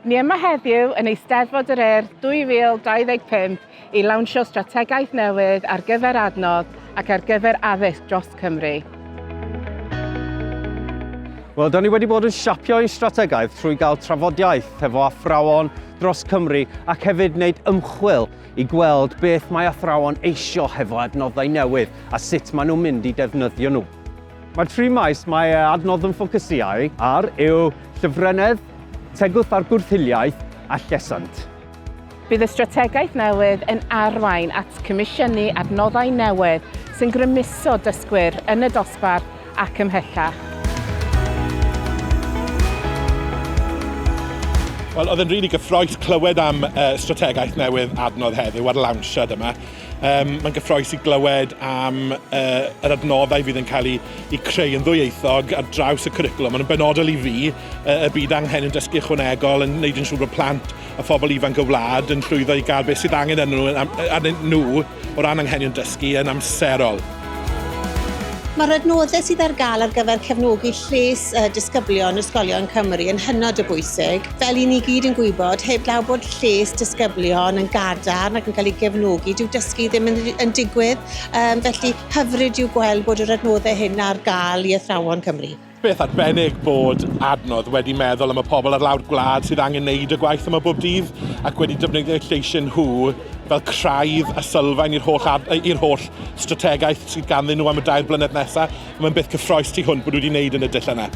Ni yma heddiw yn Eisteddfod yr Urdd 2025 i lawnsio strategaeth newydd ar gyfer adnodd ac ar gyfer addysg dros Cymru. Wel, da ni wedi bod yn siapio ein strategaeth trwy gael trafodiaeth hefo athrawon dros Cymru ac hefyd wneud ymchwil i gweld beth mae athrawon eisio hefo adnoddau newydd a sut maen nhw'n mynd i defnyddio nhw. Mae'r tri maes mae adnodd yn ffocysu ar yw llyfrennedd, tegwch a'r gwrth-hiliaeth a llesiant. Bydd y strategaeth newydd yn arwain at comisiynu adnoddau newydd sy'n grymuso dysgwyr yn y dosbarth ac ymhellach. Wel, oedd e'n rili really gyffroes clywed am uh, strategaeth newydd adnodd heddiw a'r lawnsiad yma. Um, mae'n gyffroes i glywed am uh, yr adnoddau fydd yn cael eu, eu creu yn ddwyieithog ar draws y cwricwlwm. Mae'n benodol i fi uh, y byd anghenion dysgu ychwanegol yn gwneud yn siŵr bod plant a phobl ifanc y wlad yn llwyddo i gael beth sydd angen arnyn nhw, arnyn nhw o ran anghenion dysgu yn amserol. Mae'r adnoddau sydd ar gael ar gyfer cefnogi lles disgyblion ysgolion Cymru yn hynod o bwysig. Fel i ni gyd yn gwybod, heblaw bod lles disgyblion yn gadarn ac yn cael ei gefnogi, dyw dysgu ddim yn, yn digwydd. Um, felly, hyfryd yw gweld bod yr adnoddau hyn ar gael i athrawon Cymru. Beth arbennig bod adnodd wedi meddwl am y pobl ar lawr gwlad sydd angen neud y gwaith yma bob dydd ac wedi defnyddio lleisiau nhw fel craidd a sylfaen i'r holl, i'r holl strategaeth sydd ganddyn nhw am y dair blynedd nesaf. Mae'n beth cyffroes tu hwnt bod nhw wedi wneud yn y dull yna.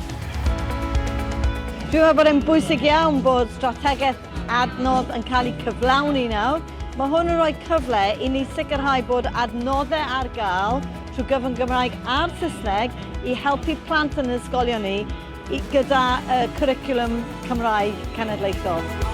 Dwi'n meddwl bod e'n bwysig iawn bod strategaeth adnodd yn cael ei cyflawni nawr. Mae hwn yn rhoi cyfle i ni sicrhau bod adnoddau ar gael trwy gyfrwng Gymraeg a'r Saesneg i helpu plant yn yr ysgolion ni i, gyda y cwricwlwm Cymraeg cenedlaethol.